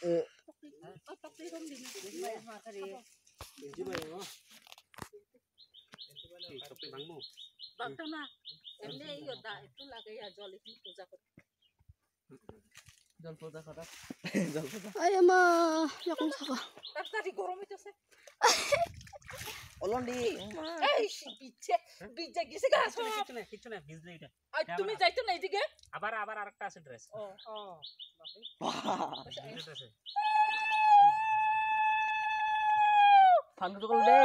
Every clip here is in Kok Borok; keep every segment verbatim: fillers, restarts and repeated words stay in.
Eh. Ay ama, yakung saka. Tattari gorom itu se. Olondi. Ei, si biche, biche gisi gas. Kichuna, kichuna, kichuna, bizli itu. Ai, তুমি যাইতো না এদিকে? আবার, আবার আরেকটা আছে dress। ও, ও, বাপরে। Dress আছে। ফালতু তো করলে।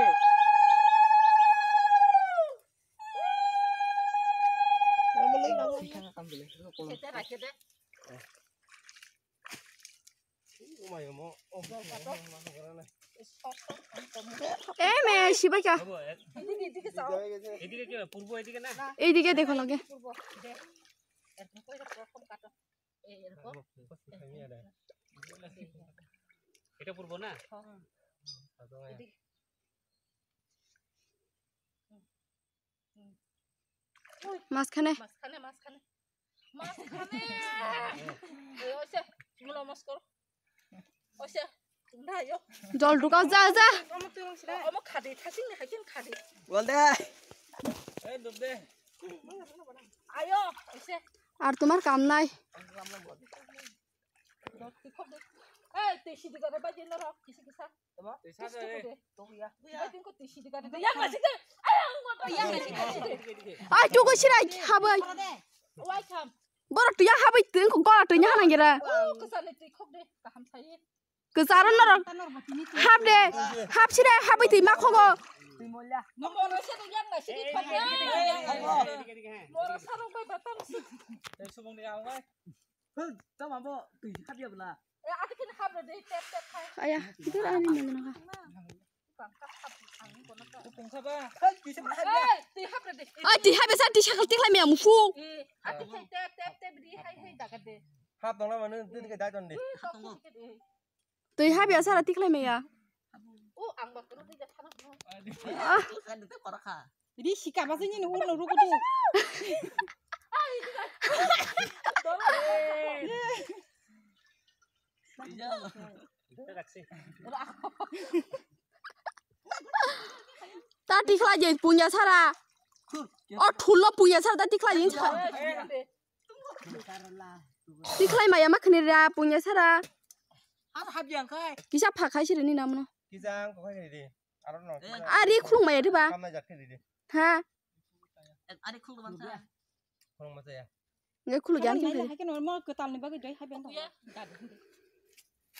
সেটা রাখে দে। এ মে, শিবাইকা। এদিকে, এদিকে যাও। এদিকে কি? পূর্ব এদিকে না? এইদিকে দেখো লগে। পূর্ব, দে। এরকম করে প্রথম কাটো। এই এরকম। এটা পূর্ব না? হ্যাঁ। এদিকে। মাঝখানে। মাঝখানে, মাঝখানে। মাঝখানে। এই, ওইসে, মুলো মাছ করো। ওইসে, না, ইয়ো। জল ঢুকাও, যা, যা। আমার তো এরকম ছিল। আমার খাদে, থাসিং না, হাইকেন খাদে। বল দে। এই, ডুব দে। আয়ো, ওইসে। আর তোমার কাম নাই। এই, তুই সিদ্ধি করে বাজিয়ে না, রক, কিছু কিছু। Ai, tugo sirai habai. Borok tuya habai twi ko gora twi hana gira. Kwcharo norok hap de, hap sire habai twi ma khogo. Aya, dur ani nang nang. Ai, twi hap ya sa twi sakal tikhlai maya muphung. Hap tongna mano, twi dai ton di. Twi hap ya sara tikhlai maya. Ri sika ba sini urno rukudu. Ta tikhlai je punya sara. O thullo punya sara ta tikhlai je. Tikhlai maya ma khni ra punya sara. Kisa phakhai siri ni namno. Ari khulung maya diba? Ha. Ari khulung maya. Nge khulu gyan tungkhe. Haikhe normal kwtal ni bagwi doi haiben tong.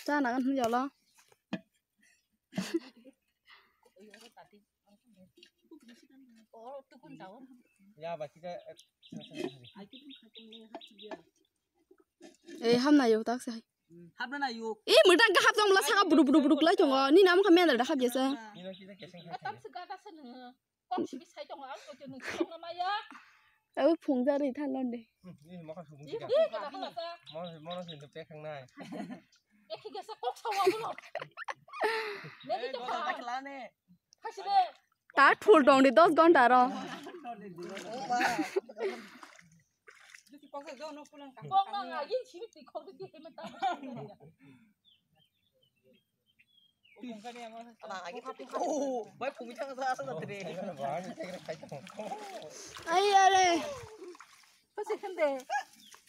Cha na gan hwnjalo. Ya ba kisa. Eh, hamna yo tak sai. Hapna na yo. Eh, mwtang ka hap tong mala saka buduk buduk buduk lai tongo. Ni nam kha mendar da hap jasa. Ni no kisa keseng. Tam se gata se nung. Kok sibi sai tongo, ang kok nung tongna maya. Abo phungjari than londe. Hmm, ini mokha sukung. Ih, ih, kena kena ta. Mono, mono sing tu pek nai. Ekhi gesa kok sawa bono. Neni to kha. Khasi de. Ta thul dong de dos gonta ro. Kok na ngai yin sibi ti kok de ki kema ta. Ai, are. Pasi khande.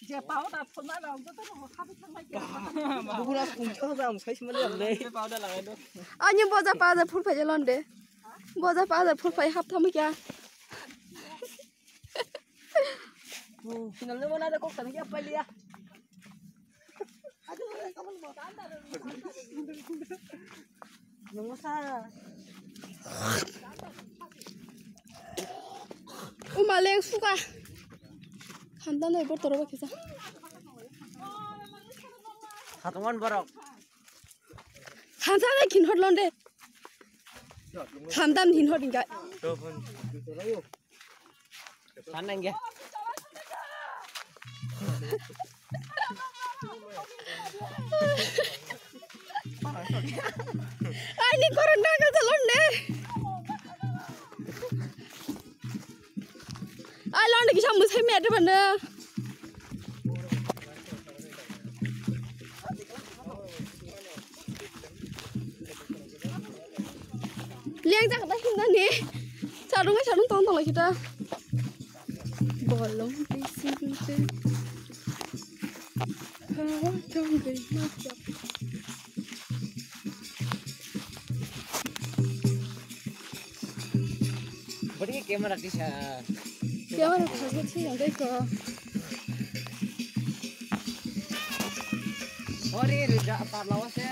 Je pao da phone na rok joto no habi thang mai kya. Bugura phone thang da am sai simali am nei. Ani boja pa da phul phai lon de. Boja pa da phul phai hap thang mai kya. Sinal ne mana da kok tani kya paliya. Uma leng suka. Khamda noi bor toro bakisa. Khatungan borok. Khamsa le khin hot londe. Khamdam khin hot inga. Sanang ya. Ai ni koron daga jalon ne. Ai lon kisa musai me ade bana. Leng jak ta himna ni. Sarung ai sarung tong tong lai kita. Bolong tei sing tei. Hawa tong tei ma jak. Bodi camera tisa. Camera tisa tisa yang dai ko. Ori rija parla wase.